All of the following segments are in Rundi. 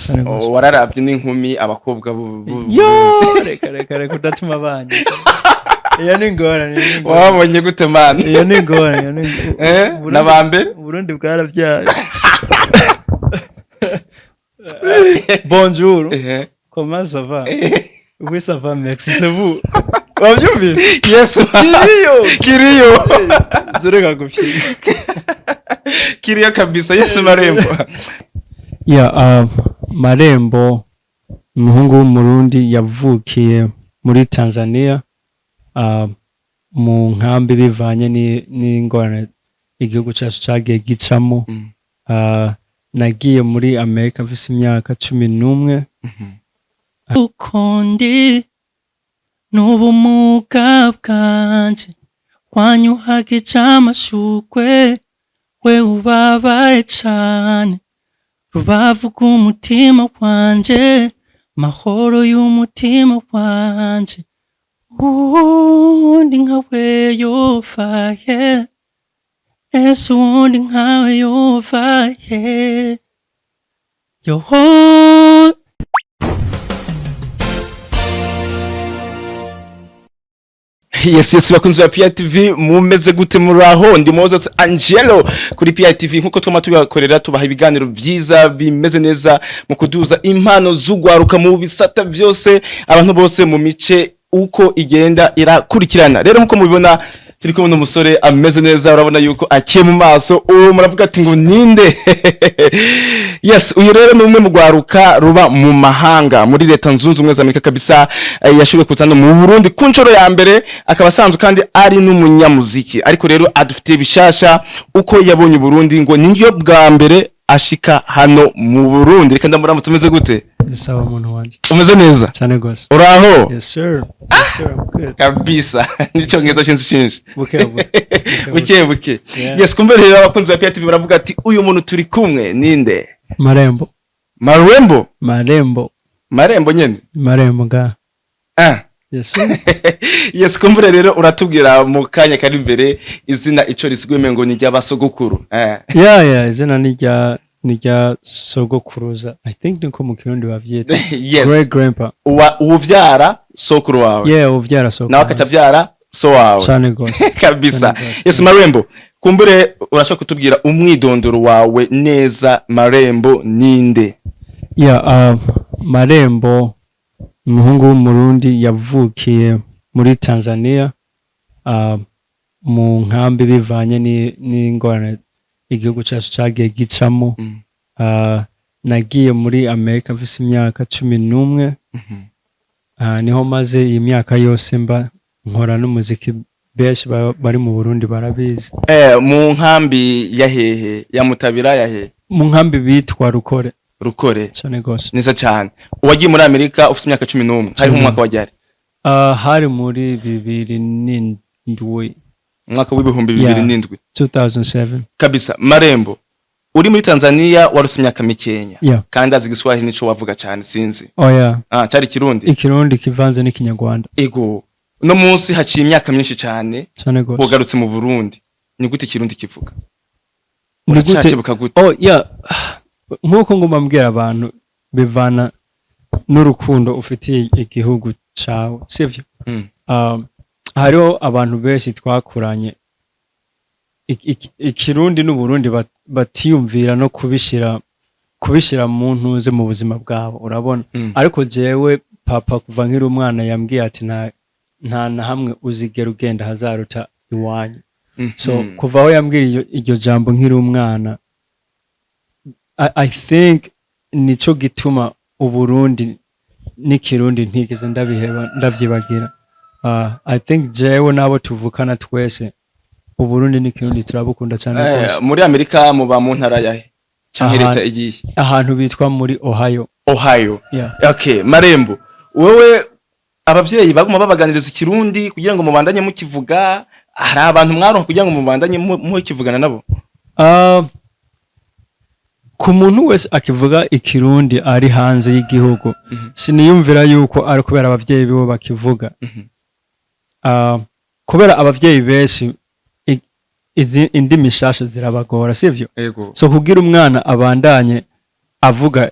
Cyane gose. Oh, wararavye n'inkumi, abakobwa Yo, reka reka reka, udatuma abana. Iyo ni ingorane, iyo ni ingorane. Wabonye gute, man? Iyo ni ingorane, iyo ni Eh, n'abambere? Uburundi bwarabyaye. Bonjour. Comment ça va? Oui, ça va, merci. C'est vous. Wabyumvise? Yes. Kiriyo. Kiriyo. Zureka gupyiga. Kiriyo kabisa. Yes, Marembo. Yeah, Marembo, umuhungu w'Umurundi yavukiye muri Tanzania, mu nkambi, bivanye n'ingorane igihugu cyacu cagiye gicamo. Nagiye muri Amerika mfise imyaka 11. Uko ndi n'ubumuga bwanje, wanyuhagije amashugwe, we ubabaye cane, rubavu rw'umutima wanje, mahoro y'umutima wanje, uwundi nkawe yovahe? Ese uwundi nkawe yovahe? Yoho. Yes, bakunzi ba PITV, mumeze gute? Muraho? Ndi Moses Angelo kuri PITV. Nkuko twama tubakorera, tubaha ibiganiro vyiza bimeze neza mu kuduza impano z'ugwaruka mu bisata byose, abantu bose mu mice uko igenda irakurikirana. Rero nkuko mubibona, turi kumwe n'umusore ameze neza, urabona yuko akiye mu maso. Uwo muravuga ati ngo ninde? Yes, uyu rero ni umwe mu rwaruka ruba mu mahanga, muri Leta Zunze Ubumwe za Amerika kabisa. Yashoboye kuza hano mu Burundi ku nshuro ya mbere, akaba asanzwe kandi ari n'umunyamuziki. Ariko rero adufitiye bishasha uko yabonye Burundi, ngo niyo bwa mbere ashika hano mu Burundi. Reka ndamuramutse. Umeze gute? Ni sawa, muntu wanje. Umeze neza? Cyane gose. Uraho? Yes sir, yes sir, I'm good. Kabisa, n'icyongereza cyinshi cyinshi. Buke buke. Buke buke. Yeah. Yes, kumbe rero abakunzi ba PTV baravuga ati uyu muntu turi kumwe ninde? Marembo. Marembo. Marembo. Marembo nyene. Marembo ga. Ah. Yes sir. Yes, kumbure rero uratubwira mu kanya kari imbere izina ico risiguye, ngo ni ry'abasogokuru, eh. Yeah, izina ni rya sogokuruza, I think niko mu Kirundi bavyita. Yes. Great grandpa. Uwa uvyara sokuru wawe. Yeah, uvyara sokuru. Nawe akaca avyara so wawe. Cyane gose. Kabisa. Cyane gose. Yes, Marembo, kumbure urashobora kutubwira umwidondoro wawe neza? Marembo ninde? Yeah, Marembo, umuhungu w'Umurundi yavukiye muri Tanzania, mu nkambi, bivanye n'ingorane igihugu cyacu cagiye gicamo. Nagiye muri Amerika mfise imyaka 11. Niho maze iyi myaka yose mba nkora n'umuziki, benshi bari mu Burundi barabizi. Eh, mu nkambi ya hehe? Ya Mutabira, ya hehe? Mu nkambi bitwa Rukore. Rukore. Cyane gose. Neza cyane. Uwagiye muri Amerika ufite imyaka 11, hariho umwaka wajyari? Hari muri 2007. Umwaka w'ibihumbi bibiri Yeah. n'indwi. 2007. Kabisa. Marembo, uri muri Tanzania waruse imyaka mikenya, Yeah. kandi azi Igiswahili nico wavuga cyane, sinzi. Oh yeah. Ah, cyari Kirundi? Ikirundi kivanze n'Ikinyarwanda. Ego. Uno munsi haciye imyaka myinshi cyane. Cyane gose. Wogarutse mu Burundi, ni gute Ikirundi kivuga? Ni gute? Uracakebuka gute? Oh yeah, nkuko nguma mbwira abantu, bivana n'urukundo ufitiye igihugu cawe, sivyo? Hariho abantu benshi twakuranye Ikirundi n'Uburundi batiyumvira no kubishira mu ntuze mu buzima bwabo, urabona? Ariko jewe papa kuva nkiri umwana yambwiye ati nta na hamwe uzigera ugenda hazaruta iwanyu. So kuva aho yambwira iryo jambo nkiri umwana, I think nico gituma Uburundi n'Ikirundi ntigeze ndabiheba, ndavyibagira. I think jewe n'abo tuvukana twese, Uburundi n'Ikirundi turabukunda cyane rwose. Muri Amerika muba mu ntara yahe canke leta igiye? Ahantu bitwa muri Ohio. Ohio. Yeah. Okay, Marembo, wewe abavyeyi baguma babaganiriza Ikirundi kugira ngo mubandanye mukivuga? Hari abantu mwaronka kugira ngo mubandanye mukivugana nabo? Ku muntu wese akivuga Ikirundi ari hanze y'igihugu, siniyumvira yuko ari kubera abavyeyi biwe bakivuga. Kubera abavyeyi benshi izi indimi nshasha zirabagora, sivyo? Ego. So kugira umwana abandanye avuga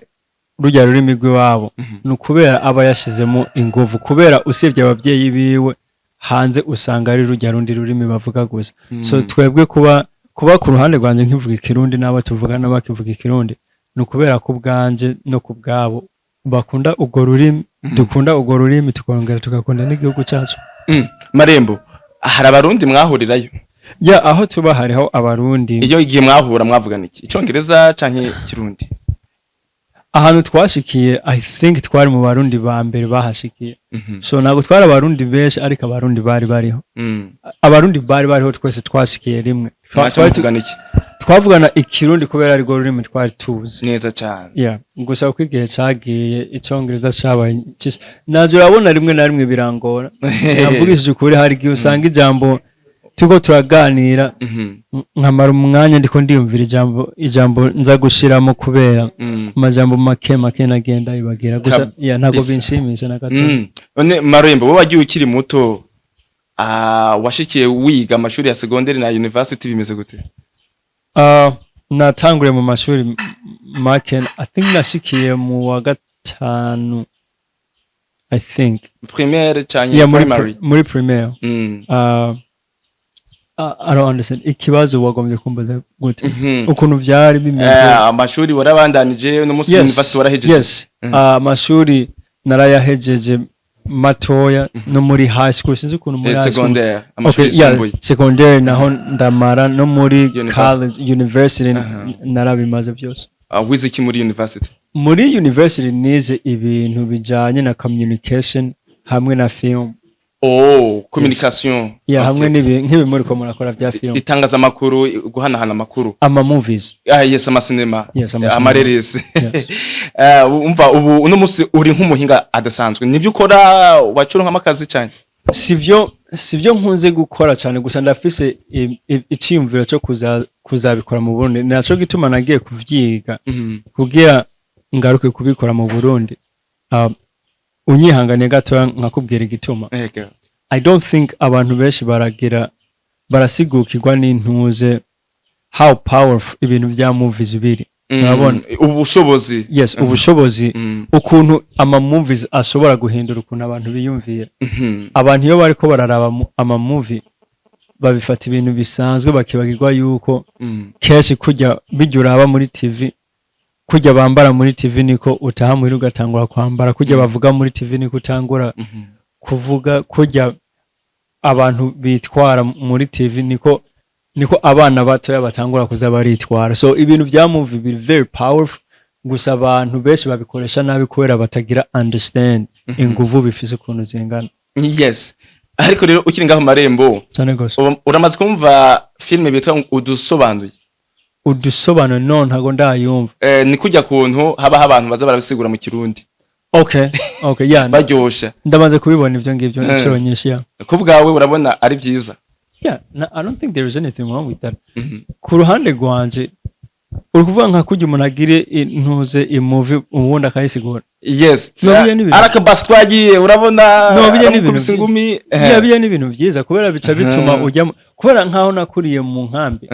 rujya rurimi rw'iwabo, ni ukubera aba yashizemo inguvu, kubera usibye ababyeyi biwe, hanze usanga ari rujya rundi rurimi bavuga gusa. So twebwe kuba ku ruhande rwanjye nkivuga Ikirundi, n'abo tuvugana bakivuga Ikirundi, ni ukubera ko ubwanje no ku bwabo bakunda urwo rurimi, dukunda urwo rurimi, tukongera tugakunda n'igihugu cyacu. Marembo, hari Abarundi mwahurirayo? Ya, aho tuba hariho Abarundi. Iyo igihe mwahura mwavugana iki, Icongereza canke Ikirundi? Ahantu twashikiye, I think twari mu Barundi ba mbere bahashikiye. So ntabwo twari Abarundi benshi, ariko Abarundi bari bariho. Abarundi bari bariho, twese twashikiye rimwe. Mwaca muvugana iki? Twavugana Ikirundi kubera arirwo rurimi twari tuzi. Neza cane. Yeah, gusa uko igihe cagiye, Icongereza cabaye naje urabona rimwe na rimwe birangora. Navugishije ukuri, hari igihe usanga ijambo turiko turaganira, nkamara umwanya ndiko ndiyumvira ijambo nza gushiramo, kubera amajambo make make nagenda bibagira gusa. Yeah, ntabwo binshimisha na gato. None Marembo, wowe wagiye ukiri muto, washikiye wiga amashuri ya secondaire na university, bimeze gute? Natanguriye mu mashuri make. I think nashikiye mu wa gatanu, I think. Primaire canke Yeah, muri primary? Muri primaire. I don't understand ikibazo wagombye kumbaza gute. Ukuntu vyari bimeze? Amashuri warabandanije no musi Yes. university warahejeje? Yes. Amashuri narayahejeje matoya, no muri high school, sinzi ukuntu muri high school. Secondaire, amashuri Okay, yeah, yisumbuye. Secondaire naho ndamara, no muri University. college, university, narabimaze byose. Wize iki muri university? Muri university nize ibintu bijanye na communication hamwe na film. Oh, communication. Yeah, hamwe n'ibi nk'ibi muriko murakora bya film. Itangazamakuru, guhanahana amakuru. Ama movies. Ah yes, amasinema. Yes, amasinema. Amareresi. Yes. Umva, ubu uno musi uri nk'umuhinga adasanzwe, nivyo ukora wacuronka akazi cyane? Sivyo nkunze gukora cyane, gusa ndafise iciyumviro cyo kuzabikora mu Burundi. Naco gituma nagiye kuvyiga, kugira ngaruke kubikora mu Burundi. Unyihanganiye gatoya nkakubwira igituma. Ego. I don't think abantu benshi baragira barasigukirwa n'intuze how powerful ibintu bya movies biri. Urabona? Ubushobozi. Yes, ubushobozi, ukuntu ama movies ashobora guhindura ukuntu abantu biyumvira. Abantu iyo bariko bararaba ama movie, babifata ibintu bisanzwe, bakibagirwa yuko kenshi kujya bijya uraba muri TV, kujya bambara muri TV niko utaha muhira ugatangura kwambara, kujya bavuga muri TV niko utangura kuvuga, kujya abantu bitwara muri TV niko abana batoya batangura kuza baritwara. So ibintu bya movie biri very powerful, gusa abantu benshi babikoresha nabi kubera batagira understand inguvu bifise ukuntu zingana. Yes, ariko rero ukiri ngaho Marembo, Cyane gose. Uramaze kumva filime bitwa Udusobanuye? Udusobanuro? No, ntago ndayumva. Ni kujya kuntu habaho abantu baza barabisigura mu Kirundi. Okay, yeah. Baryosha. Ndamaze kubibona ibyo ngibyo inshuro nyinshi, yeah. Ku bwawe urabona ari byiza? Yeah, no, I don't think there is anything wrong with that. Ku ruhande rwanje, uri kuvuga nka kurya umuntu agire intuze i movie, ubundi akayisigura? Yes. No, bijya n'ibintu- Arakabasi twagiye, urabona, No, bijya n'ibintu aramukubise ingumi. Yeah, bijya n'ibintu byiza, kubera bica bituma ujya kubera nkaho nakuriye mu nkambi,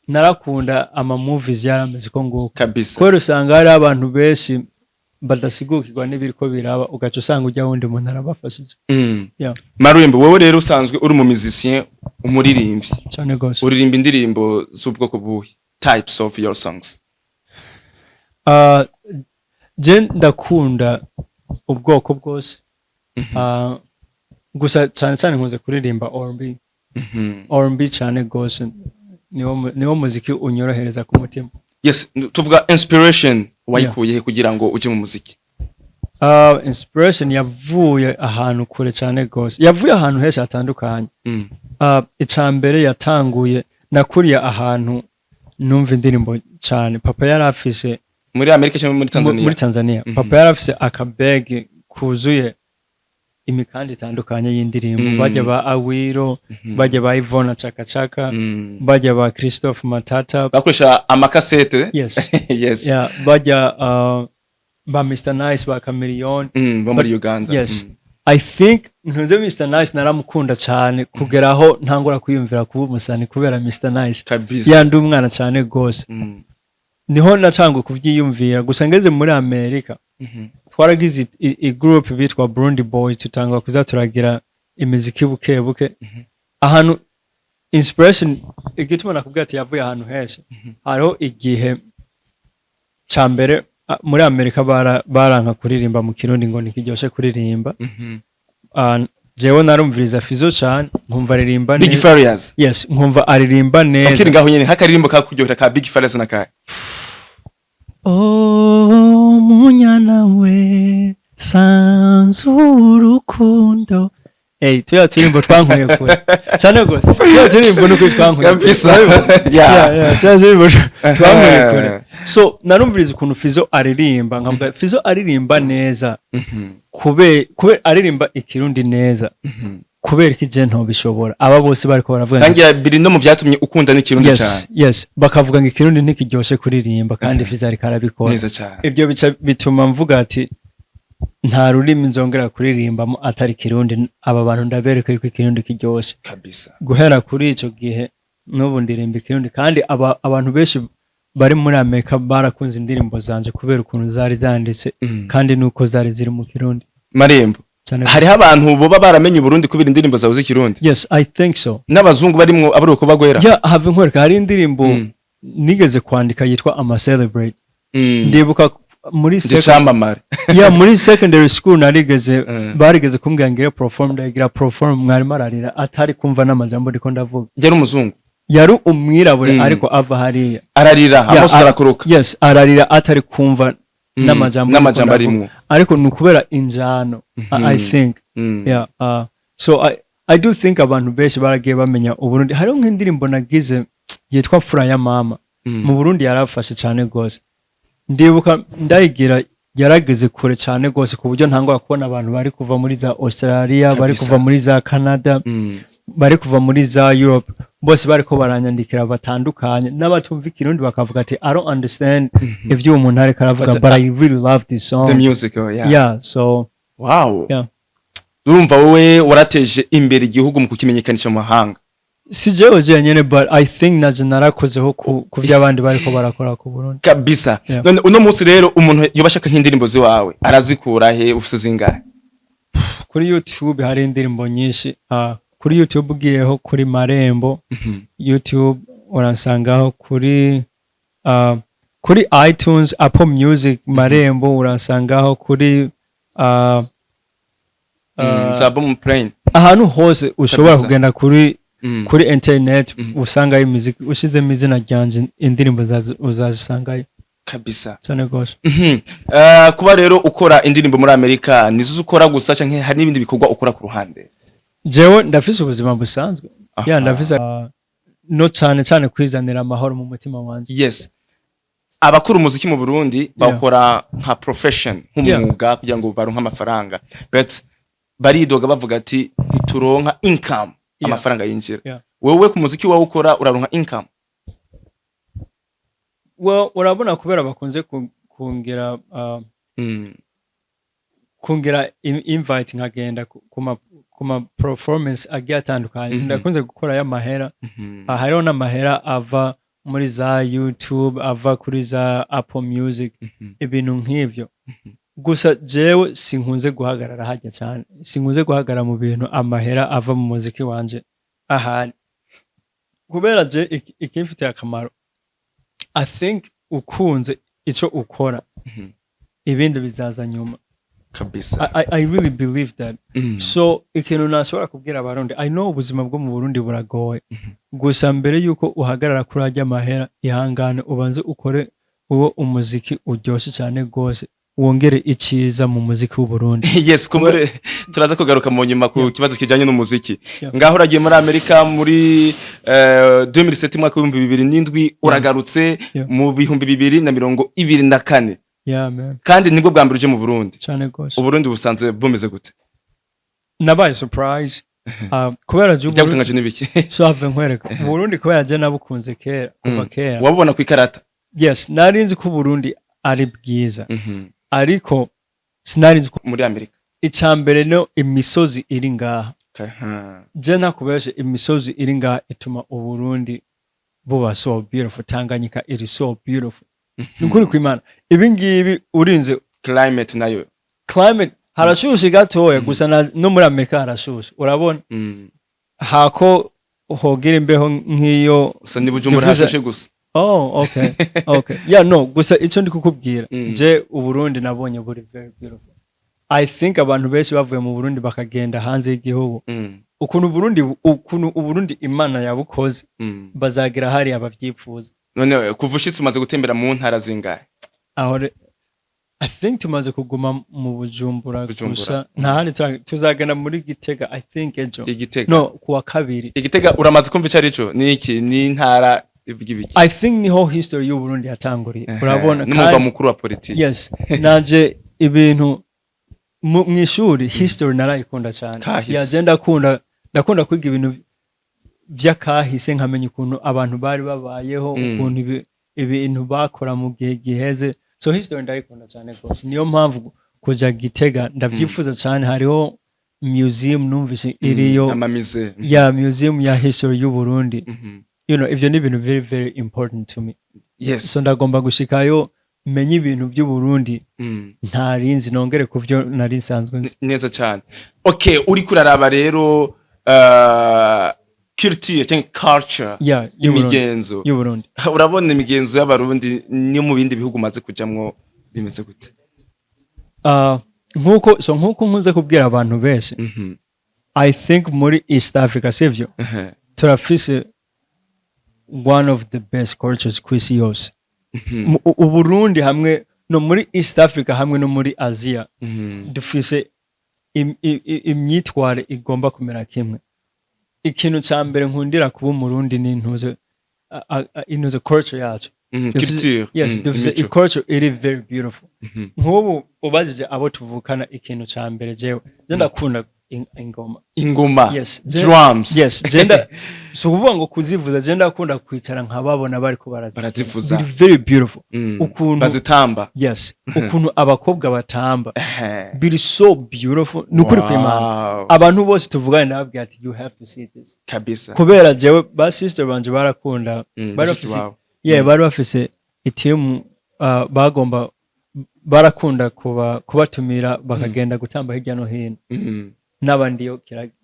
narakunda ama movies yarameze ko nguko, kubera usanga hari abantu benshi badasigukirwa n'ibiriko biraba, ugaca usanga ujya wundi muntu arabafashije. Yeah. Marembo, wowe rero usanzwe uri umu musicien, umuririmbyi. Cyane gose. Uririmba indirimbo z'ubwoko buhe, types of your songs? Je ndakunda ubwoko bwose. Gusa cyane cyane nkunze kuririmba R&B. R&B cyane gose, niwo muziki unyorohereza ku mutima. Yes, tuvuga inspiration wayikuye he kugira ngo uje mu muziki? Inspiration yavuye ahantu kure cyane gose, yavuye ahantu henshi hatandukanye. Ica mbere, yatanguye nakuriye ahantu numva indirimbo cyane. Papa yari afise Muri Amerika cyangwa muri Tanzania? Muri Tanzania. Papa yari afise akabegi kuzuye imikanda itandukanye y'indirimbo. Bajya ba Awilo, bajya ba Ivona Chaka Chaka, bajya ba Christophe Matata. Bakoresha amakasete. Yes. Yeah, bajya ba Mr Nice, ba Chameleone. Bo muri Uganda. Yes. I think ntuze Mr Nice naramukunda cyane kugera aho ntangura kwiyumvira kuba umusani kubera Mr Nice. Kabisa. Ya, ndi umwana cyane gose. Niho natangwe kuvyiyumvira. Gusa ngeze muri Amerika, twaragize i group bitwa Burundi Boys, tutangwa kuza turagira imiziki buke buke. Ahantu inspiration, igituma nakubwira ati yavuye ahantu henshi, hariho igihe ca mbere muri Amerika baranka kuririmba mu Kirundi ngo ntikiryoshe kuririmba. Jewe narumviriza Fizo cane, nkumva aririmba Big neza. Farious. Yes, nkumva aririmba neza. Ukiri ngaho nyene, hakaririmbo kakuryohera ka Big Farious na kahe? Oh munyana we sanzu urukundo. Hey, tuya turimbo twankuye kure cyane gose. Tuya turimbo nuko twankuye kure. Kabisa. Yeah, tuya turimbo twankuye kure. So narumviriza ukuntu Fizo aririmba, nkavuga Fizo aririmba neza, kube aririmba Ikirundi neza, kubera ko ije ntobishobora? Aba bose bariko baravuga ngo Tangira biri no mu vyatumye ukunda n'ikirundi Yes. cyane. Yes, bakavuga ngo Ikirundi ntikiryoshe kuririmba, kandi Fizo ariko arabikora Neza cyane. Ibyo bica bituma mvuga ati nta rurimi nzongera kuririmbamo atari Kirundi. Aba bantu ndabereka yuko Ikirundi kiryoshe. Guhera kuri ico gihe n'ubu ndirimba Ikirundi, kandi abantu benshi bari muri Amerika barakunze indirimbo zanje kubera ukuntu zari zanditse kandi nuko zari ziri mu Kirundi. Marembo. Cyane. Hariho abantu boba baramenye Uburundi kubera indirimbo zawe z'Ikirundi? Yes, I think so. N'abazungu barimwo abari uko bagwera? Yeah, have nkwereka, hari indirimbo nigeze kwandika yitwa Ama Celebrate. Ndibuka muri Ndi camamare. Yeah, muri secondary school narigeze barigeze kumbwira ngire perform, ndagira perform, mwarimu ararira atari kumva n'amajambo ndiko ndavuga. Yari umuzungu? Yari umwirabure, ariko ava hariya. Ararira, Yeah, amaso arakoroka. Yes, ararira atari kumva n'amajambo ndiko N'amajambo ndavuga. arimwo. Ariko ni ukubera injano, I think. Yeah, so I do think abantu benshi baragiye bamenya Uburundi. Hariho nk'indirimbo nagize yitwa Fura ya Mama. Mu Burundi yarafashe cyane rwose. Ndibuka ndayigira, yarageze kure cyane rwose, ku buryo ntangwa kubona abantu bari kuva muri za Australia, bari kuva muri za Canada, bari kuva muri za Europe, bose bariko baranyandikira batandukanye, n'abatumva Ikirundi bakavuga ati: "I don't understand ivyo uwo muntu ariko aravuga, But, but I really love this song." The music, oh, yeah. Yeah, so yeah. Urumva wowe warateje imbere igihugu mu kukimenyekanisha mu mahanga. Si jewe jenyene, but I think naje narakozeho ku vyo abandi bariko barakora ku Burundi. Kabisa. None uno munsi rero, umuntu yoba ashaka nk'indirimbo ziwawe arazikura he? Ufise zingahe? Kuri YouTube hari indirimbo nyinshi. Kuri YouTube ugiyeho kuri Marembo YouTube uransangaho, kuri iTunes, Apple Music, Marembo uransangaho, kuri Za Boomplay. Ahantu hose ushobora kugenda kuri kuri internet usangayo imiziki, ushizemo izina ryanje, indirimbo uzazisangayo. Cyane rwose. Kuba rero ukora indirimbo muri Amerika, nizo ukora gusa canke hari n'ibindi bikorwa ukora ku ruhande? Jewe ndafise ubuzima busanzwe. Yeah, ndafise no cyane cyane kwizanira amahoro mu mutima wanje. Yes, abakora umuziki mu Burundi bawukora nka profession, nk'umwuga, kugira ngo baronke amafaranga, but baridoga bavuga ati ntituronka income, amafaranga yinjira. Wewe ku muziki wawe ukora uraronka income? Well, urabona, kubera bakunze kungira kungira invite, nkagenda ku ma performance agiye atandukanye, ndakunze gukora y'amahera. Hariho n'amahera ava muri za YouTube, ava kuri za Apple Music, ibintu nk'ibyo. Gusa jewe sinkunze guhagarara hajya cyane, sinkunze guhagarara mu bintu amahera ava mu muziki wanje ahari, kubera je ikimfitiye akamaro, I think, ukunze ico ukora, ibindi bizaza nyuma. I really believe that. So ikintu nashobora kubwira Abarundi, I know ubuzima bwo mu Burundi buragoye, gusa mbere yuko uhagarara kuri arya mahera, ihangane ubanze ukore uwo umuziki uryoshe cyane rwose, wongere iciza mu muziki w'Uburundi. Yes, kumbure turaza kugaruka mu nyuma ku kibazo kijanye n'umuziki. Yeah. Ngaho uragiye muri Amerika muri 2007, mwaka w'2007, uragarutse mu 2024. Yeah, man. Kandi nibwo bwa mbere uje mu Burundi? Cyane rwose. Uburundi busanzwe bumeze gute? Nabaye surprise kubera je Uburundi Byagutangaje n'ibiki? So have nkwereka Uburundi, kubera je nabukunze kera, kuva kera. Wabubona ku ikarata? Yes, nari nzi ko Uburundi ari bwiza, ariko sinari nzi ko Muri Amerika. Icya mbere no imisozi iri ngaha. Je ntakubeshe, imisozi iri ngaha ituma Uburundi buba so beautiful. Tanganyika iri so beautiful. Ni ukuri kw'Imana, ibi ngibi urinze Climate nayo? Climate harashushe gatoya gusa, no muri Amerika harashushe, urabona. Hako hogira imbeho nk'iyo. Gusa ni Bujumbura hashushe gusa. Oh, okay, yeah, no, gusa icyo ndi kukubwira, je Uburundi nabonye buri very beautiful. I think abantu benshi bavuye mu Burundi bakagenda hanze y'igihugu, ukuntu Uburundi Imana yabukoze, bazagera hariya babyifuza. None kuva ushitse umaze gutembera mu ntara zingahe? Aho I think tumaze kuguma mu Bujumbura. Bujumbura. Gusa nta handi tuzagenda muri Gitega, I think ejo. Igitega? No, kuwa kabiri. Igitega uramaze kumva ico arico? Ni iki? Ni intara ivuga ibiki? I think niho history y'Uburundi yatanguriye, urabona. N'umurwa mukuru wa politiki. Yes, nanje ibintu mw'ishuri history narayikunda cyane. Kahise. Yeah, je ndakunda kwiga ibintu by'akahise, nkamenya ukuntu abantu bari babayeho, ukuntu ibintu bakora mu gihe giheze. So history ndayikunda cyane rwose, niyo mpamvu kuja Gitega ndavyifuza cyane. Hariho museum numvise iriyo. Amamize. Ya museum ya history y'Uburundi. Ivyo ni ibintu very very important to me. So ndagomba gushikayo menye ibintu by'Uburundi ntarinzi, nongere kuvyo nari nsanzwe nzi. Neza cyane. Okay, uriko uraraba rero culture cyangwa culture, Yeah, y'Uburundi. imigenzo, y'Uburundi. Urabona imigenzo y'Abarundi niyo mu bindi bihugu umaze kujamwo bimeze gute? Nkuko nkunze kubwira abantu benshi, I think muri East Africa, sivyo, turafise one of the best cultures ku isi yose. Uburundi hamwe no muri East Africa hamwe no muri Asia, dufise imyitware igomba kumera kimwe. Ikintu ca mbere nkundira kuba Umurundi ni intuze intuze culture yacu. Culture. Yes, dufise imico. Culture iri very beautiful. Nk'ubu ubajije abo tuvukana, ikintu ca mbere jewe je ndakunda ingoma. Ingoma? Yes. Drums? Yes, je si ukuvuga ngo kuzivuza, je ndakunda kwicara nkababona bariko barazivuza. Barazivuza. Biri very beautiful ukuntu Bazitamba. Yes, ukuntu abakobwa batamba biri so beautiful, ni ukuri kw'Imana. Abantu bose tuvugana nababwira ati: "You have to see this." Kubera jewe ba sister banje barakunda, bari bashiki bafise bawe. Yeah, bari bafise itimu, bagomba barakunda kuba kubatumira bakagenda gutamba hirya no hino. N'abandi yo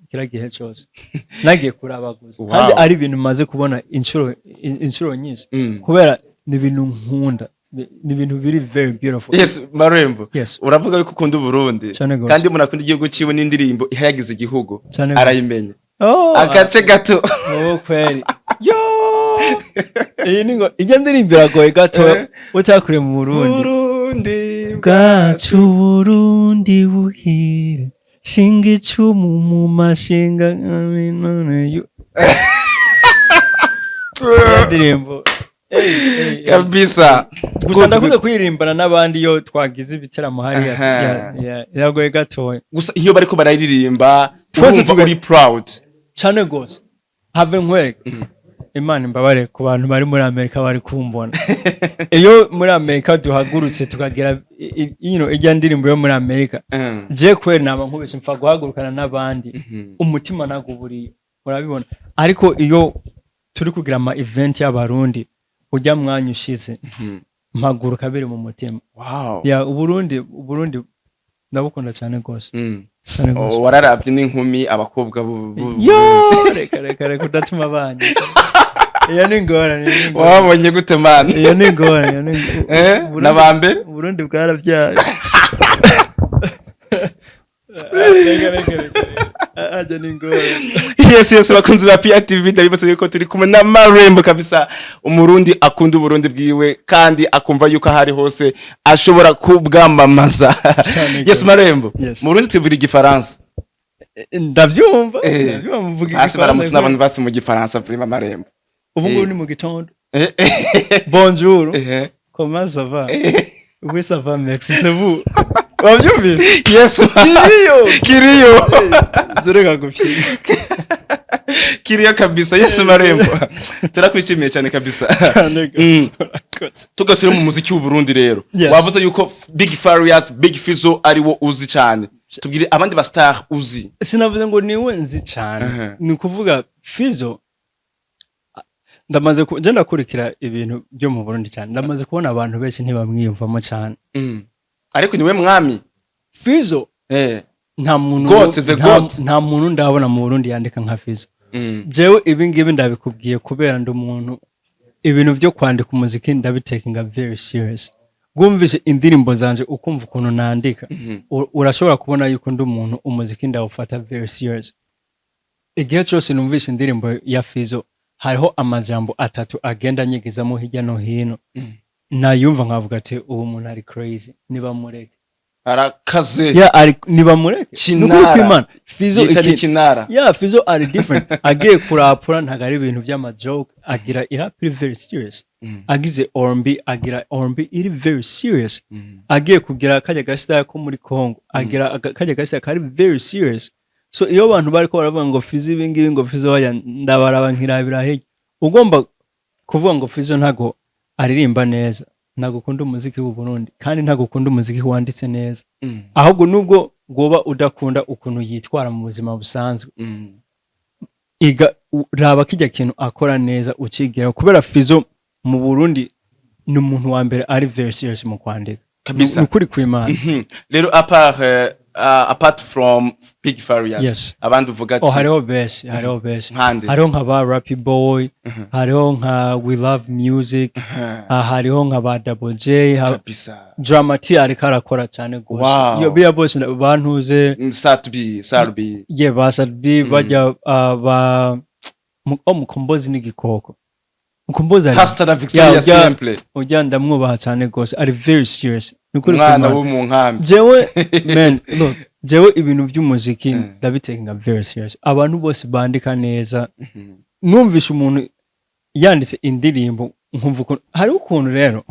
kira gihe cyose nagiye kuraba gusa, kandi ari ibintu maze kubona inshuro nyinshi, kubera ni ibintu nkunda, ni ibintu biri very beautiful. Yes, Marembo. Yes. Uravuga yuko ukunda Uburundi. Cane gose. Kandi umuntu akunda igihugu ciwe n'indirimbo ihayagiza igihugu Cane gose. arayimenya. Oh, Agace gato. Wowe kweli yo, iyi ni ngo ijya ndirimbo iragoye gato utakuriye mu Burundi. Burundi Bwacu, Burundi buhire, shinga icumu mu mashinga none Iya ndirimbo. Ey, ey, ey. Kabisa. Gusa ndakunze kuyirimbana n'abandi iyo twagize ibiteramo hariya. Iragoye gatoya. Gusa iyo bariko barayiririmba Twese urumva uri proud. Cane gose. Have nkwereke, Imana imbabare ku bantu bari muri Amerika bari kumbona. Iyo muri Amerika duhagurutse tukagira ijya ndirimbo yo muri Amerika, je kweri naba nkubise mpfa guhagurukana n'abandi, umutima naguburiye, urabibona. Ariko iyo turi kugira ama event y'Abarundi, ujya mwanya ushize, mpaguruka biri mu mutima. Ya, Uburundi ndabukunda cyane rwose. Cyane rwose. Oh, wararavye n'inkumi, abakobwa Yo, reka reka reka, udatuma abana. Iyo ni ingorane, iyo ni ingorane. Wabonye gute, man? Iyo ni ingorane, iyo ni N'abambere? Uburundi bwarabyaye. Reka reka reka, ajya ni ingorane. Yes, bakunzi ba PITV, ndabibutsa yuko turi kumwe na Marembo kabisa, Umurundi akunda Uburundi bwiwe kandi akumva yuko aho ari hose ashobora kubwamamaza. Cyane Yes. gose. Marembo. Yes. Mu Burundi tuvuga igifaransa. Ndavyumva, ndavyumva, mvuga Hasi baramusi igifaransa. n'abantu basi mu gifaransa prima, Marembo. Ubu ngubu ni mu gitondo. Bonjour. Comment ça va? Oui, ça va, merci, c'est vous. Wabyumvise? Yes. Kiriyo. Kiriyo. Zureka gupyiga. Kiriyo kabisa. Yes, Marembo, turakwishimiye cyane kabisa. Cyane gose, urakoze. Tugasubire mu muziki w'Uburundi rero. Yes. Wavuze yuko Big Farious, Big Fizzo ari wo uzi cyane. Tubwire abandi ba star uzi. Sinavuze ngo niwe nzi cyane. Ni ukuvuga Fizzo. Ndamaze je ndakurikira ibintu byo mu Burundi cyane, ndamaze kubona abantu benshi ntibamwiyumvamo cyane. Ariko niwe mwami. Fizo nta muntu Goat, the goat. Nta muntu ndabona mu Burundi yandika nka Fizo. Jewe ibi ngibi ndabikubwiye kubera ndi umuntu, ibintu byo kwandika umuziki ndabitakinga very serious. Bwumvise indirimbo zanje, ukumva ukuntu nandika, urashobora kubona yuko ndi umuntu umuziki ndawufata very serious. Igihe cyose numvise indirimbo ya Fizo, hariho amajambo atatu agenda anyegezamo hirya no hino, nayumva nkavuga ati: "Uwo muntu ari crazy, nibamureke." Arakaze. Yeah, ari, nibamureke. Kinara. Nukuri kw'Imana, Fizo Yita ni kinara. Yeah, Fizo ari different. Agiye kurapura, ntabwo ari ibintu by'amajoke, agira irap iri very serious. Agize R&B, agira R&B iri very serious. Agiye kugira kajya gasitaya ko muri Congo, agira kajya gasitaya kari very serious. So iyo abantu bariko baravuga ngo Fizo ibi ngibi, ngo Fizo bajya, ndabaraba nkirabira hirya. Ugomba kuvuga ngo Fizo ntago aririmba neza, ntago ukunda umuziki w'u Burundi, kandi ntago ukunda umuziki wanditse neza. Ahubwo nubwo woba udakunda ukuntu yitwara mu buzima busanzwe, iga raba kijya kintu akora neza ucigira, kubera Fizo mu Burundi ni umuntu wa mbere ari very serious mu kwandika. Kabisa. Ni ukuri kw'Imana. Rero apart from Big Farious, abandi uvuga ati Oh, hariho benshi, hariho benshi. Nkande? Hariho nka ba Rappy Boy, hariho nka We Love Music, hariho nka ba Double J, Drama T ariko arakora cyane gose. Iyo biya bose bantuze. Sat-B, Sat-B. Ye, ba Sat-B, bajya ba oh, Mukombozi n'igikoko. Mukombozi Hasta la Victoria siempre. Ujya ndamwubaha cyane gose, ari very serious, ni ukuri Umwana kw'Imana. wo mu nkambi. Jewe man, look, jewe ibintu by'umuziki ndabitakinga very serious. Abantu bose bandika neza, numvishe umuntu yanditse indirimbo nkumva ukuntu, hariho ukuntu rero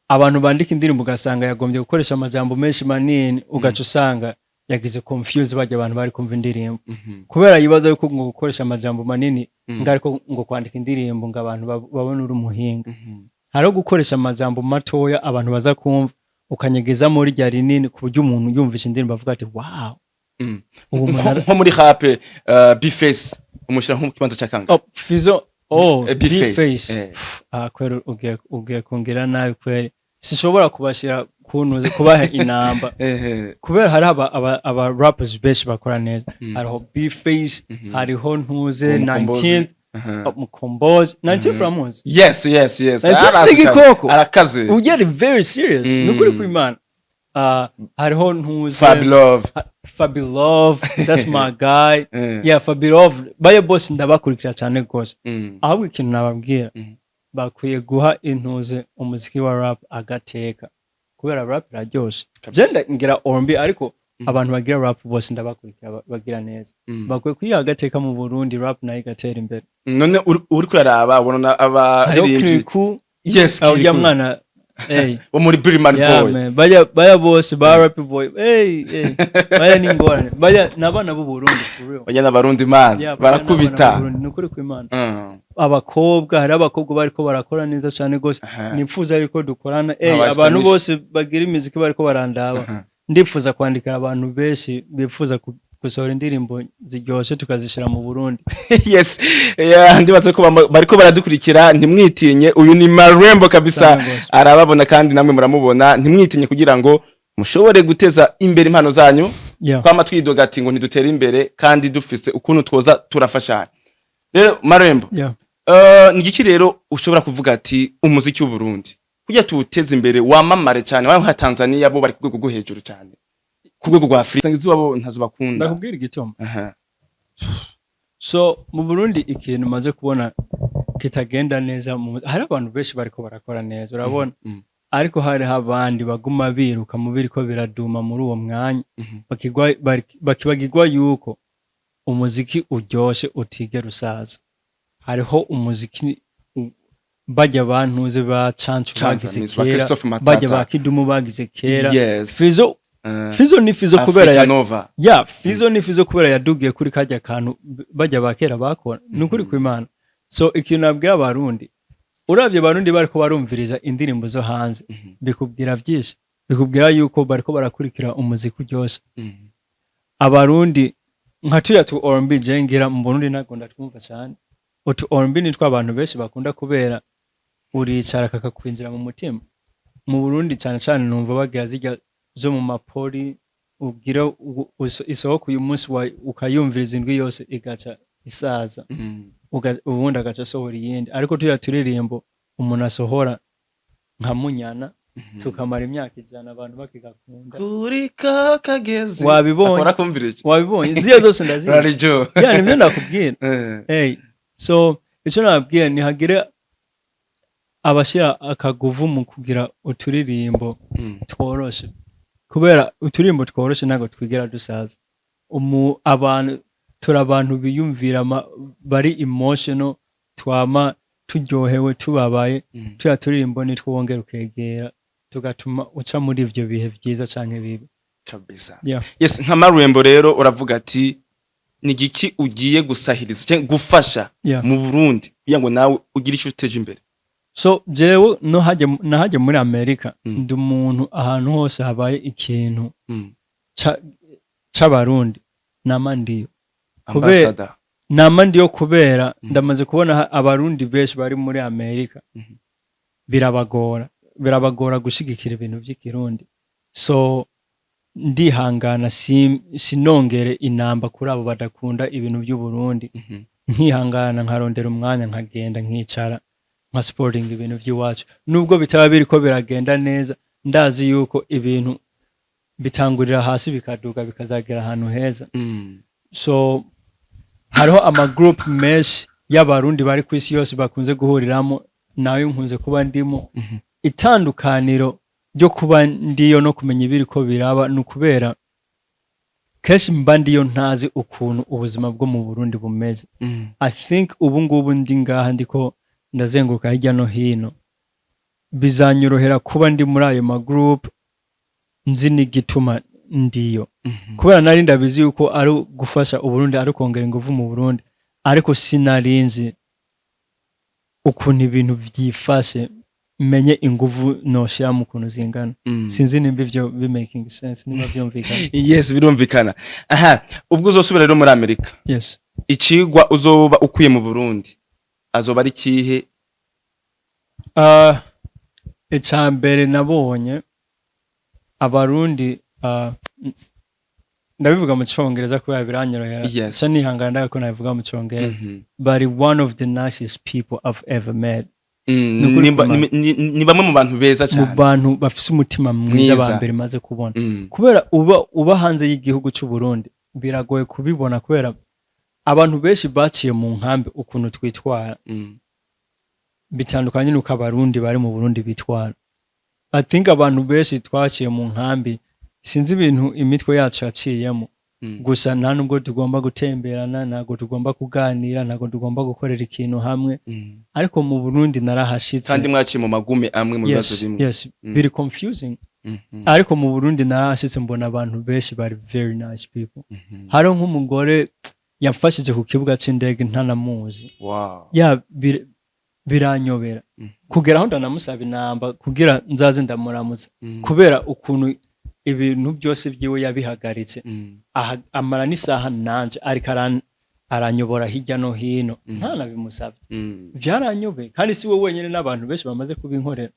abantu bandika indirimbo ugasanga yagombye gukoresha amajambo menshi manini, ugaca usanga yagize confuse bajya abantu bari kumva indirimbo, kubera yibaza yuko ngo gukoresha amajambo manini ngo ariko ngo kwandika indirimbo ngo abantu babone uri umuhinga. Hariho gukoresha amajambo matoya abantu baza kumva, ukanyegezamo rya rinini, ku buryo umuntu yumvishe indirimbo avuga ati: "Wow, ubu umuntu Nko muri rap, B-Face umushyira nko mu kibanza cya kangahe? Oh, Fizo, oh, B-Face, B-Face. Ah, kweri ugiye kungira nabi kweri, sinshobora kubashyira kuntuze kubaha inamba, kubera hari aba rappers benshi bakora neza. Hariho B-Face, hariho ntuze Umukombozi. 19th. Oh, Mukombozi 19th uramuzi? Yes. 19th Arazi cyane. n'igikoko. Arakaze. Ugeri very serious, ni ukuri kw'Imana. Ah, hariho ntuze Fabi Love. Fabi Love, that's my guy. Yeah, Fabi Love, baye bose ndabakurikira cyane rwose. Ahubwo ikintu nababwira, bakwiye guha intuze umuziki wa rap agateka, kubera rap iraryoshe. Kabisa. Je ngira R&B, ariko abantu bagira rap bose ndabakurikira, bagira neza. Bakwiye kuyiha agateka mu Burundi, rap nayo igatera imbere. None uri kuraraba ubona Hariho abaririmbyi Kirikou. Ujya Kirikou. mwana, hey. Wo muri Birman Yeah, Boy. man. Baya bose ba Rap Boy, hey, hey. Baya ni ingorane, baya n'abana b'u Burundi for real. Bajya n'Abarundi man. Yeah, baya n'abana barakubita. b'u Burundi, ni ukuri kw'Imana. Abakobwa, hari abakobwa bariko barakora neza cyane gose. Nipfuza yuko dukorana, Aba abantu Stanish. bose bagira imiziki bariko barandaba, ndifuza kwandikira abantu benshi bifuza gusohora indirimbo ziryoshe, tukazishira mu Burundi. Yes, yeah, ndibaza ko bariko baradukurikira. Ntimwitinye, uyu ni Marembo kabisa. Cyane gose. Arababona kandi namwe muramubona. Ntimwitinye kugira ngo mushobore guteza imbere impano zanyu. Twama twidoga ati ngo ntidutere imbere kandi dufise ukuntu twoza turafashanya. Rero Marembo, ni igiki rero ushobora kuvuga ati umuziki w'u Burundi kugira tuwuteze imbere wamamare cyane, waba nka Tanzania, bo bari ku rwego rwo hejuru cyane, ku rwego rwa Afrika, izuba bo ntazo bakunda? Ndakubwira igituma. So mu Burundi ikintu maze kubona kitagenda neza, hari abantu benshi bariko barakora neza, urabona, ariko hariho abandi baguma biruka mu biriko biraduma muri uwo mwanya, bakibagirwa yuko umuziki uryoshe utigera usaza. Hariho umuziki bajya bantuze ba Cancu Cancu, bagize Miss, ba kera, Christophe Matata. bajya ba Kidumu bagize kera. Fizo, Fizo ni Fizo kubera Africa ya Nova. Ya, Fizo ni Fizo kubera yadugiye kuri kajya kantu bajya ba kera bakora, ni ukuri kw'Imana. So ikintu nabwira Abarundi, uravye Abarundi bariko barumviriza indirimbo zo hanze, bikubwira byinshi, bikubwira yuko bariko barakurikira umuziki uryoshe. Abarundi nka tuya tu R&B je ngira mu Burundi ntabwo ndatwumva cyane. Utu R&B nitwo abantu benshi bakunda, kubera uricara kakakwinjira mu mutima. Mu Burundi cyane cyane numva bagira zirya zo mu mapori, ugira isohoka uyu munsi, ukayumviriza indwi yose igaca isaza, ubundi agaca asohora iyindi. Ariko tuya turirimbo umuntu asohora nka Munyana, tukamara imyaka 100 abantu bakigakunda. Kuri ka kagezi. Wabibonye? Akora kumvirije. Wabibonye, ziyo zose ndazizi. Rarijo. Ya, nibyo ndakubwira. Hey, so icyo nababwira, ntihagire abashyira akaguvu mu kugira uturirimbo tworoshe, kubera uturirimbo tworoshe ntabwo twigera dusaza. Abantu turi abantu biyumvira, bari emotional, twama turyohewe, tubabaye. Tuya turirimbo nitwo wongera ukegera, tugatuma uca muri ivyo bihe vyiza canke bibi. Kabisa. Yeah. Yes, nka Marembo rero, uravuga ati ni igiki ugiye gusahiriza cyangwa gufasha mu Burundi kugira ngo nawe ugire icyo uteje imbere? So jewe no hajye nahajye muri Amerika, ndi umuntu ahantu hose habaye ikintu c'Abarundi nama ndiyo. Ambassador. Nama ndiyo, kubera ndamaze kubona Abarundi benshi bari muri Amerika birabagora gushigikira ibintu vy'Ikirundi. So ndihangana, sinongere inamba kuri abo badakunda ibintu vy'Uburundi. Nkihangana, nkarondera umwanya, nkagenda nkicara, nka supporting ibintu by'iwacu, nubwo bitaba biriko biragenda neza. Ndazi yuko ibintu bitangurira hasi, bikaduga, bikazagera ahantu heza. So hariho ama group menshi y'Abarundi bari ku isi yose bakunze guhuriramo, nayo nkunze kuba ndimo. Itandukaniro ryo kuba ndiyo no kumenya ibiriko biraba ni ukubera kenshi mba ndiyo ntazi ukuntu ubuzima bwo mu Burundi bumeze. I think ubu ngubu ndi ngaha, ndiko ndazenguruka hirya no hino, bizanyorohera kuba ndi muri ayo ma group, nzi n'igituma ndiyo, kubera nari ndabizi yuko ari gufasha Uburundi, ari kongera ingufu mu Burundi, ariko sinarinzi ukuntu ibintu vyifashe, menye inguvu noshira mu kuntu zingana. Sinzi nimba ivyo bi making sense, nimba vyumvikana. Yes, birumvikana. Aha, ubwo uzosubira rero muri Amerika, Yes. icigwa uzoba ukuye mu Burundi azoba ari kihe? Ica mbere nabonye, Abarundi, ndabivuga mu Congereza kubera biranyorohera. Ca nihangana, ndabona ko nabivuga mu Congereza. Bari one of the nicest people I've ever met. Ni ukuri kumara. Ni bamwe mu bantu beza Mu cyane. bantu bafise umutima mwiza Mwiza. ba mbere maze kubona. Kubera uba hanze y'igihugu cy'u Burundi, biragoye kubibona, kubera abantu benshi baciye mu nkambi, ukuntu twitwara bitandukanye n'uko Abarundi bari mu Burundi bitwara. I think abantu benshi twaciye mu nkambi, sinzi ibintu imitwe yacu yaciyemo. Gusa nta nubwo tugomba gutemberana, ntabwo tugomba kuganira, ntabwo tugomba gukorera ikintu hamwe. Ariko mu Burundi narahashitse. Kandi mwaciye mu magume amwe, mu bibazo Yes, bimwe. yes. Biri confusing. Ariko mu Burundi narahashitse, mbona abantu benshi bari very nice people. Hariho nk'umugore yamfashije ku kibuga c'indege ntanamuzi. Ya, biranyobera. Kugera aho ndanamusaba inamba kugira nzaze ndamuramutsa, kubera ukuntu ibintu byose byiwe yabihagaritse, amara n'isaha nanje, ariko aranyobora hirya no hino, ntanabimusabye. Byaranyobeye, kandi si we wenyine, n'abantu benshi bamaze kubinkorera.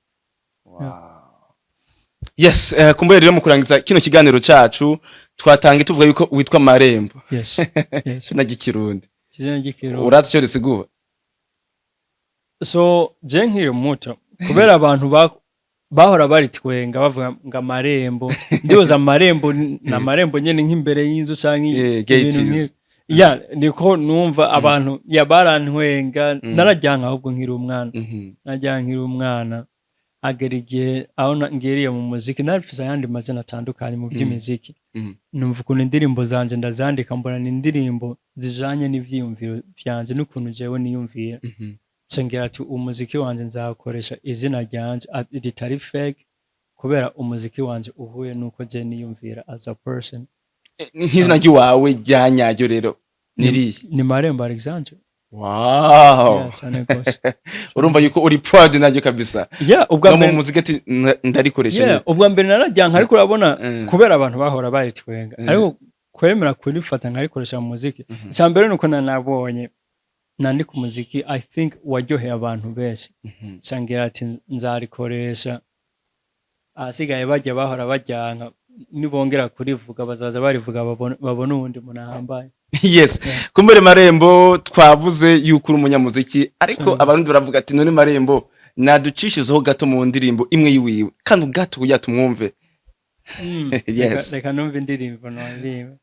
Wow. Yes, kumbuye rero mu kurangiza kino kiganiro cacu, twatange tuvuga yuko witwa Marembo. Yes. Izina ry'Ikirundi. Izina ry'Ikirundi. Urazi ico risigura? So je nkiri muto, kubera abantu bahora baritwenga, bavuga ngo amarembo, ndibaza amarembo ni amarembo nyene nk'imbere y'inzu canke Gates. ibintu nk'ivyo. Ya, niko numva abantu ya barantwenga. Narajyanka ahubwo nkiri umwana. Narajyanka nkiri umwana, agera igihe aho ngiriye mu muziki, narifise ayandi mazina atandukanye mu by'imiziki. Numva ukuntu indirimbo zanje ndazandika, mbona ni indirimbo zijanye n'ivyiyumviro vyanje n'ukuntu jewe niyumvira. Ngira ati umuziki wanje nzakoresha izina ryanje ritari fake, kubera umuziki wanje uhuye n'uko je niyumvira as a person. Ni nk'izina ry'iwawe rya nyaryo rero niriye? Ni Marembo Alexandre. Wow. Yeah, cyane gose. Urumva yuko uri proud naryo kabisa. Yeah, ubwa No mu mbere. muziki ati ndarikoresha. Yeah, ubwa mbere narajyanka, ariko urabona, kubera abantu bahora baritwenga, ariko kwemera kurifata nkarikoresha mu muziki, icya mbere nuko nanabonye Nandika umuziki, I think, waryoheye abantu benshi, cangira ati nzarikoresha. Ahasigaye bajya bahora bajyanka, nibongera kurivuga bazaza barivuga, babone uwundi muntu ahambaye. Yes, kumbure Marembo, twavuze yuko uri umunyamuziki, ariko abarundi baravuga ati: "None Marembo naducishizeho gato mu ndirimbo imwe yiwiwe, kandi gato kugira tumwumve." Yes. Reka numve indirimbo noririmba.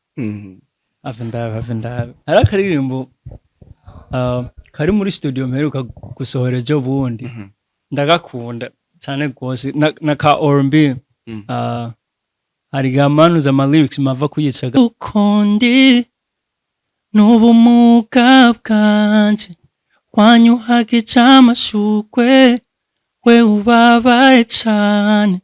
Have ndabe, have ndabe. Hari akaririmbo kari muri studio mperuka gusohora ejo bundi. Ndagakunda cyane rwose, na ka R&B. Hari gamanuza ama lyrics mava kuyicaga ukundi n'ubumuga bwanje, wanyuhagije amashugwe, we ubabaye cane,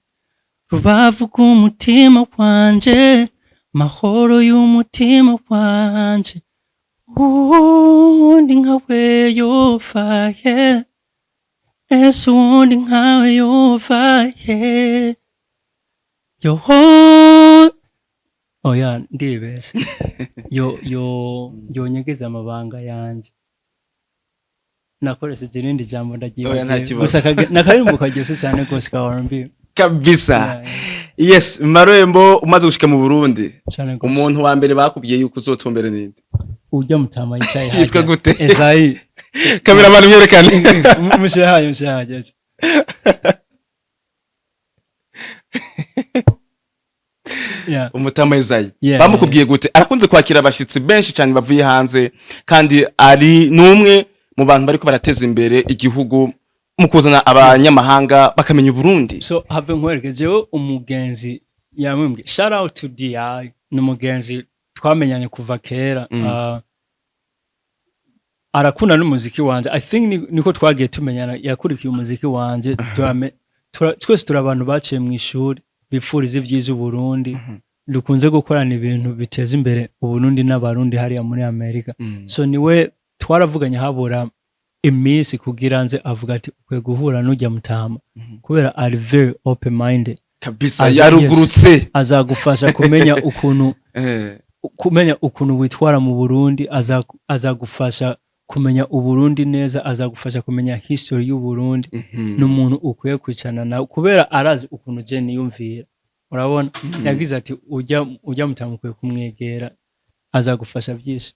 rubavu rw'umutima wanje, mahoro y'umutima wanje, uwundi nkawe yovaye, ese uwundi nkawe yovaye yoho? Oya, ndibeshe, yo yo yonyegeza amabanga yanje, nakoresheje irindi jambo. Oya, nta Ndagiye kibazo. gusa nakaririmbo karyoshe cyane rwose ka R&B. Kabisa. Yeah. Yes, Marembo, umaze gushika mu Burundi, Cyane rwose. umuntu wa mbere bakubwiye yuko uzotumbere ninde? Ujya mutama yicaye Yitwa hajya. gute? Esayi. Cameraman, mwerekane. Mushahaye, mushahaye. Yeah. Umutama Esayi. Yeah. Bamukubwiye gute? Arakunze kwakira abashitsi benshi cyane bavuye hanze, kandi ari n'umwe mu bantu bariko barateza imbere igihugu mu kuzana abanyamahanga bakamenya Uburundi. So have nkwereke, jewe umugenzi yamwimbwiye, shout out to DI, ni umugenzi twamenyanye kuva kera. Arakunda n'umuziki wanje. I think niko twagiye tumenyana, yakurikiye umuziki wanje. Twese turi abantu baciye mu ishuri, bipfuriza ibyiza Uburundi, dukunze gukorana ibintu biteza imbere Uburundi n'Abarundi hariya muri Amerika. So niwe twaravuganye habura iminsi kugira nze, avuga ati ukwiye guhura n'ujya mutama kubera ari very open minded. Kabisa, yarugurutse. Azagufasha kumenya ukuntu witwara mu Burundi, azagufasha kumenya Uburundi neza, azagufasha kumenya history y'Uburundi. Ni umuntu ukwiye kwicarana nawe kubera arazi ukuntu je niyumvira, urabona. Yagize ati ujya mutama ukwiye kumwegera, azagufasha byinshi.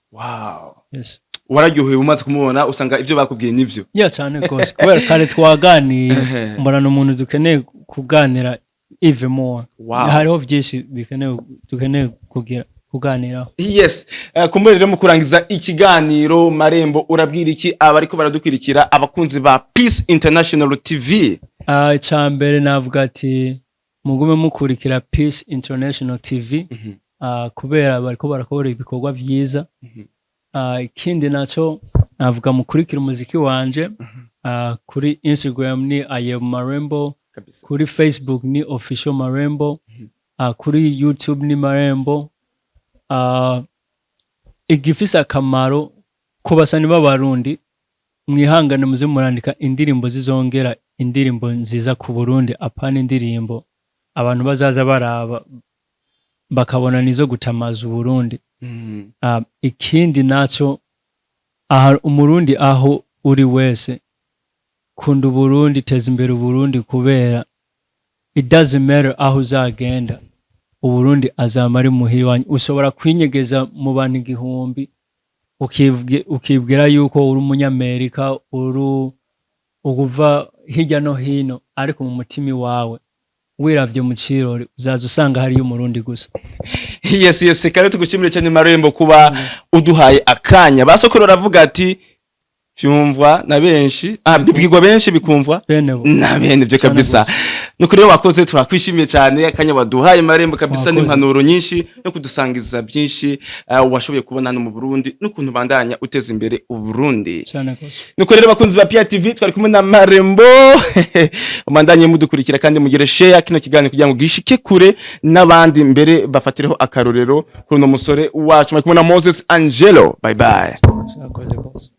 Yes. Wararyohewe umaze kumubona, usanga ivyo bakubwiye nivyo? Yeah, cyane rwose, kubera kare twaganiye, mbona ni umuntu dukeneye kuganira even more. Hariho byinshi bikenewe, dukeneye kugira kuganiraho. Yes, kumbure rero mu kurangiza ikiganiro, Marembo, urabwira iki abariko baradukurikira, abakunzi ba Peace International TV? Ah, icya mbere navuga ati mugume mukurikira Peace International TV, kubera bariko barakora ibikorwa byiza. Ikindi naco navuga, mukurikira umuziki wanje. Kuri Instagram ni I am Marembo. Kuri Facebook ni Official Marembo. Kuri YouTube ni Marembo. Igifise akamaro ku basani b'Abarundi, mwihangane muze murandika indirimbo zizongera indirimbo nziza ku Burundi, apana indirimbo abantu bazaza baraba bakabona nizo gutamaza Uburundi. Ikindi naco, aha Umurundi aho uri wese, kunda Uburundi, teza imbere Uburundi, kubera it doesn't matter aho uzagenda, Uburundi azama ari muhira iwanyu. Ushobora kwinyegeza mu bantu 1000, ukibwira yuko uri Umunyamerika, uri uva hirya no hino, ariko mu mutima iwawe, wiravye mu cirori, uzaza usanga hariyo Umurundi gusa. Yes, kare tugushimire cyane Marembo kuba uduhaye akanya. Basokoro baravuga ati vyumvwa na benshi, bibwirwa benshi, bikumvwa bene bo. Na bene byo. Cyane Kabisa. gose. Nuko rero wakoze, turakwishimiye cyane akanya waduhaye, Marembo, kabisa. Wakoze. N'impanuro nyinshi no kudusangiza byinshi washoboye kubona hano mu Burundi n'ukuntu bandanya uteza imbere Uburundi. Cyane gose. Nuko rero, bakunzi ba PITV, twari kumwe na Marembo. Mubandanye mudukurikira kandi mugire share kino kiganiro kugira ngo gishike kure n'abandi mbere bafatireho akarorero kuri uno musore wacu. Mwari kumwe na Moses Angelo. Bye bye. Wakoze gose.